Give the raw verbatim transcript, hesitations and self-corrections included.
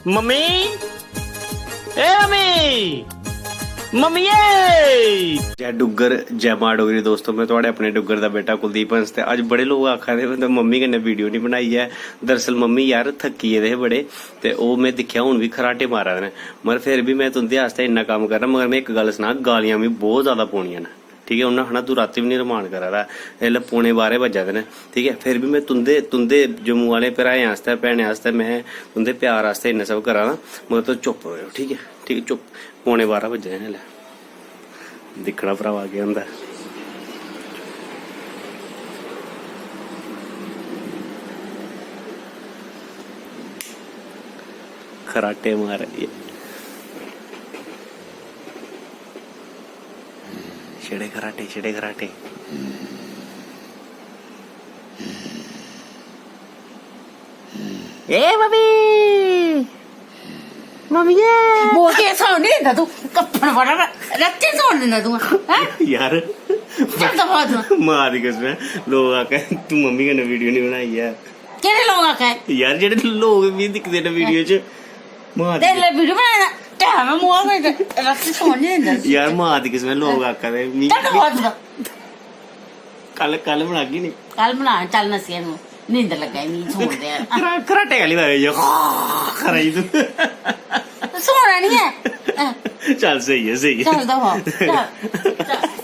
Mummy, ए mummy, मम्मिये। जय डुग्गर, जय मां डोगरी। दोस्तो, मैं थुआढ़े अपने डुग्गर दा बेटा कुलदीप हंस। ते अज्ज बड़े लोक आखा दे, मतलब, मम्मी कन्नै वीडियो नहीं बनाई ऐ। दरअसल मम्मी, यार, थक्की गेदे हे बड़े, ते ओह्, मैं दिक्खेआ, हून बी खराटे मारा दे न। मगर फिर बी मैं तुं'दे आस्तै इन्ना कम्म करना। मगर मैं इक गल्ल सनां, गालियां मिगी बहुत ज्यादा पौनियां न। ठीक ऐ, उन्नै आखना, "तूं रातीं बी निं रमान करा दा।" इसलै पौने बारां बज्जा दे न। ठीक ऐ, फिर बी में तुं'दे, तुं'दे जम्मू आह्ले भ्राएं आस्तै, भैनें आस्तै, में तुं'दे प्यार आस्तै इन्ना सब करा दा, मगर तुस चुप्प र'वो। ठीक ऐ, ठीक ऐ, चुप्प। पौने बारां बज्जे दे न इसलै। दिक्खना भ्रावा केह् होंदा ऐ। खराटे मारा दे। छड़े खराटे, छड़े खराटे। ए मम्मी, मम्मिये। बोल के सौन नहीं दिंदा तू, कप्पड़ बड़ा रत्ती सौन दिंदा तू, हैं? यार, चल दफा हो तू। मां दी कसम ऐ, लोक आखा दे, "तूं मम्मी कन्नै वीडियो नहीं बनाई ऐ।" केह्ड़े लोक आखा दे? यार, जेह्ड़े लोक मिगी दिखदे न वीडियो च, मां दी तेरे लिए वीडियो बनाना, टैम है मुआ में, रत्ती सौन नहीं दिंदा। यार, मां दी कसम ऐ, लोक आखा दे, मिगी चल दफा हो तू। कल, कल बनागी नी। कल बना, चल नस्सी जा तू। नींद लग्गा दी मिगी, सौन दे। खरा-, खराटे आह्ली बारी होई गेआ। खरा ई तू। सोना नहीं है। चल, स्हेई ऐ, स्हेई ऐ। चल दफा, चल, चल।